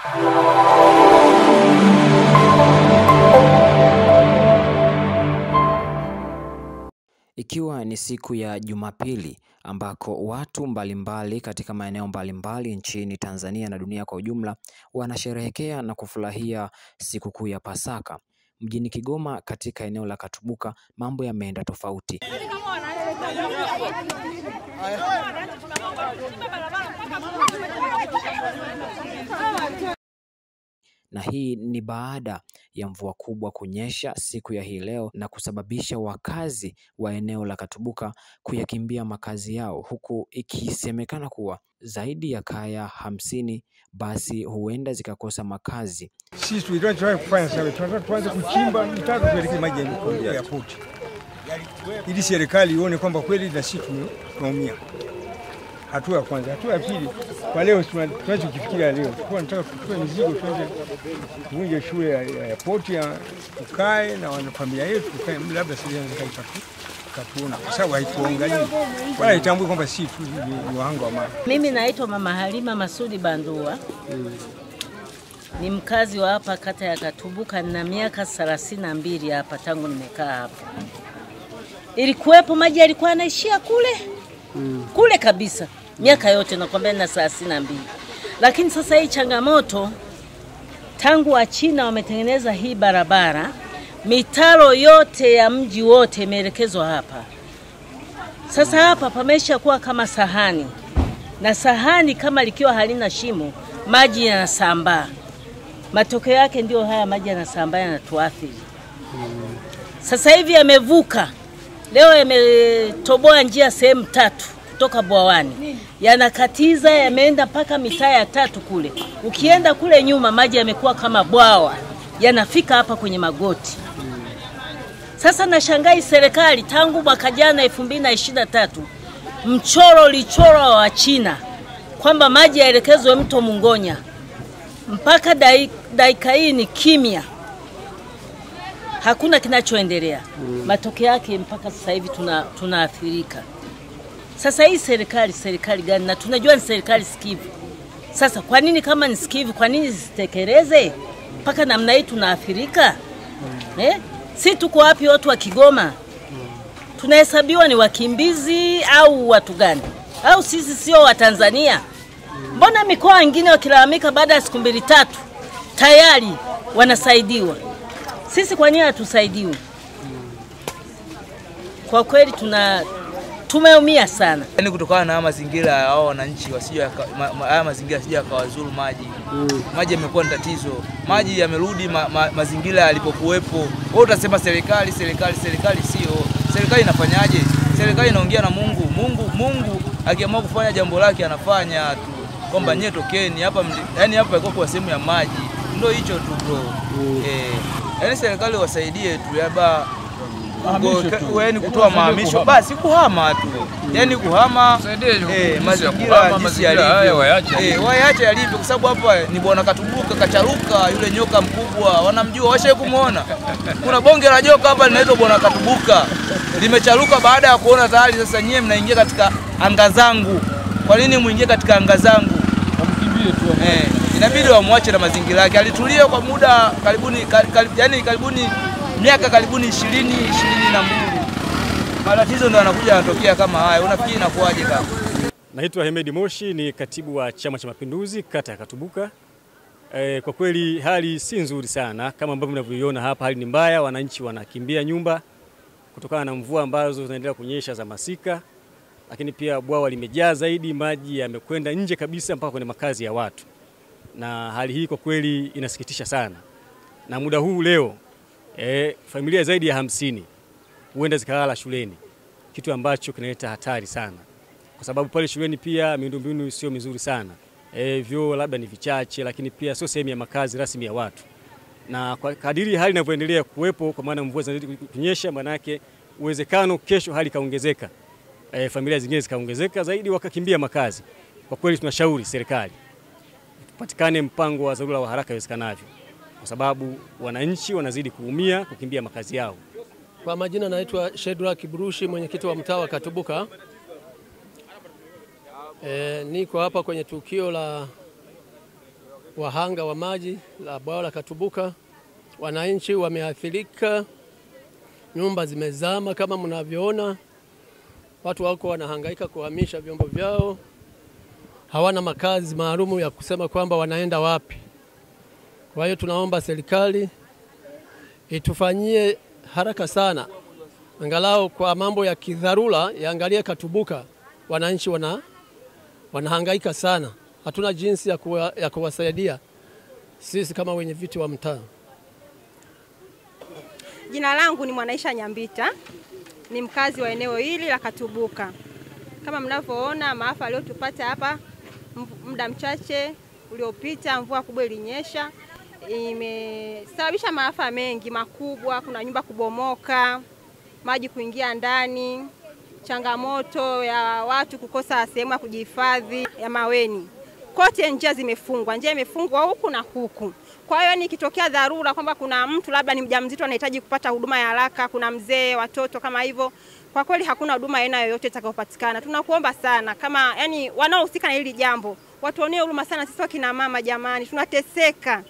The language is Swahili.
Ikiwa ni siku ya Jumapili ambako watu mbalimbali katika maeneo mbalimbali nchini Tanzania na dunia kwa ujumla wanasherehekea na kufurahia sikukuu ya Pasaka. Mjini Kigoma katika eneo la Katubuka mambo yameenda tofauti. Na hii ni baada ya mvua kubwa kunyesha siku ya hii leo na kusababisha wakazi wa eneo la Katubuka kuyakimbia makazi yao, huku ikisemekana kuwa zaidi ya kaya 50 basi huenda zikakosa makazi. Sisi tunataka kufanya sawa, tunataka tuanze kuchimba mtaro tuelekee maji ya poti, ili serikali ione kwamba kweli na sisi tunaumia. Hatua ya kwanza. Hatua ya pili, kwa leo tunachokifikiria leo, tulikuwa tunataka kuchukua mizigo tuende tuvunje shule ya poti ya tukae na wanafamilia yetu tukae, labda serikali ikatuona, kwa sababu haituangalii wala haitambui kwamba sisi ni wahanga wa maji. Mimi naitwa Mama Halima Masudi Bandua. Ni mkazi wa hapa kata ya Katubuka na miaka 32 hapa tangu nimekaa hapa. Ilikuwepo maji yalikuwa yanaishia kule. Kule kabisa. Miaka yote nakwambia na 32. Lakini sasa hii changamoto tangu wa China wametengeneza hii barabara, mitaro yote ya mji wote imeelekezwa hapa. Sasa hapa pamesha kuwa kama sahani. Na sahani kama likiwa halina shimo, maji yanasambaa. Matokeo yake ndio haya maji yanasambaa yanatuathiri. Sasa hivi yamevuka. Leo yametoboa njia sehemu tatu kutoka bwawani. Yanakatiza yameenda mpaka mitaa ya tatu kule. Ukienda kule nyuma maji yamekuwa kama bwawa. Yanafika hapa kwenye magoti. Sasa nashangai serikali tangu mwaka jana 2023 mchoro ulichorwa wa China kwamba maji yaelekezwe mto Mungonya. Mpaka dakika hii ni kimya. Hakuna kinachoendelea. Matokeo yake mpaka sasa hivi tunaathirika. Sasa hii serikali gani? Na tunajua ni serikali sikivu. Sasa kwa nini kama ni sikivu, kwa nini zisitekeleze? Mpaka namna hii tunaathirika? Si tuko wapi watu wa Kigoma? Tunahesabiwa ni wakimbizi au watu gani? Au sisi sio wa Tanzania? Mbona mikoa mingine wakilalamika baada ya siku 2-3 tayari wanasaidiwa? Sisi kwa nini hatusaidiwi? Kwa kweli tumeumia sana. Yaani kutokana na mazingira ya hao wananchi wasije haya mazingira sije yakawazuru maji. Maji yamekuwa ni tatizo. Maji yamerudi mazingira yalipokuwepo. Wewe utasema serikali sio. Serikali inafanyaje? Serikali inaongea na Mungu. Mungu akiamua kufanya jambo lake anafanya tu. Kwamba nyie tokeni hapa, yani hapa ilikuwa kwa sehemu ya maji. Ndio hicho tu bro. Yaani serikali wasaidie tu yaba yaani kutoa mahamisho basi kuhama tu. Yaani kuhama mazingira jinsi yalivyo. Waache yalivyo kwa sababu hapa ni bwana Katubuka kacharuka yule nyoka mkubwa wanamjua, washawahi kumuona. Kuna bonge la joka hapa linaitwa bwana Katubuka. Limecharuka baada ya kuona tayari sasa nyie mnaingia katika anga zangu. Kwa nini muingie katika anga zangu? Wamkimbie tu. Inabidi wamwache na mazingira yake. Alitulia kwa muda karibuni yani karibuni miaka karibuni 20 22. Matatizo ndio yanakuja yanatokea kama haya. Unafikiri inakuaje kama? Naitwa Hemedi Moshi, ni katibu wa Chama cha Mapinduzi kata ya Katubuka. Kwa kweli hali si nzuri sana kama ambavyo mnavyoiona hapa, hali ni mbaya, wananchi wanakimbia nyumba kutokana na mvua ambazo zinaendelea kunyesha za masika. Lakini pia bwawa limejaa zaidi, maji yamekwenda nje kabisa mpaka kwenye makazi ya watu. Na hali hii kwa kweli inasikitisha sana. Na muda huu leo familia zaidi ya 50 huenda zikalala shuleni, kitu ambacho kinaleta hatari sana. Kwa sababu pale shuleni pia miundombinu sio mizuri sana. Vyoo labda ni vichache, lakini pia sio sehemu ya makazi rasmi ya watu. Na kwa kadiri hali inavyoendelea kuwepo, kwa maana mvua zinazidi kunyesha, maana yake uwezekano kesho hali kaongezeka. Familia zingine zikaongezeka zaidi wakakimbia makazi. Kwa kweli tunashauri serikali patikane mpango wa dharura wa haraka iwezekanavyo, kwa sababu wananchi wanazidi kuumia kukimbia makazi yao. Kwa majina naitwa Shedra Kiburushi, mwenyekiti wa mtaa wa Katubuka. Niko hapa kwenye tukio la wahanga wa maji la bwawa la Katubuka. Wananchi wameathirika, nyumba zimezama kama mnavyoona, watu wako wanahangaika kuhamisha vyombo vyao, hawana makazi maalumu ya kusema kwamba wanaenda wapi. Kwa hiyo tunaomba serikali itufanyie haraka sana, angalau kwa mambo ya kidharura yaangalie Katubuka. Wananchi wanahangaika sana, hatuna jinsi ya kuwasaidia sisi kama wenye viti wa mtaa. Jina langu ni Mwanaisha Nyambita, ni mkazi wa eneo hili la Katubuka. Kama mnavyoona maafa aliyotupata hapa muda mchache uliopita, mvua kubwa ilinyesha, imesababisha maafa mengi makubwa. Kuna nyumba kubomoka, maji kuingia ndani, changamoto ya watu kukosa sehemu ya kujihifadhi ya maweni. Kote njia zimefungwa, njia imefungwa huku na huku. Kwa hiyo nikitokea dharura kwamba kuna mtu labda ni mjamzito anahitaji kupata huduma ya haraka, kuna mzee, watoto kama hivyo, kwa kweli hakuna huduma aina yoyote itakayopatikana. Tunakuomba sana kama yani wanaohusika na hili jambo watuonee huruma sana sisi wakina mama, jamani, tunateseka.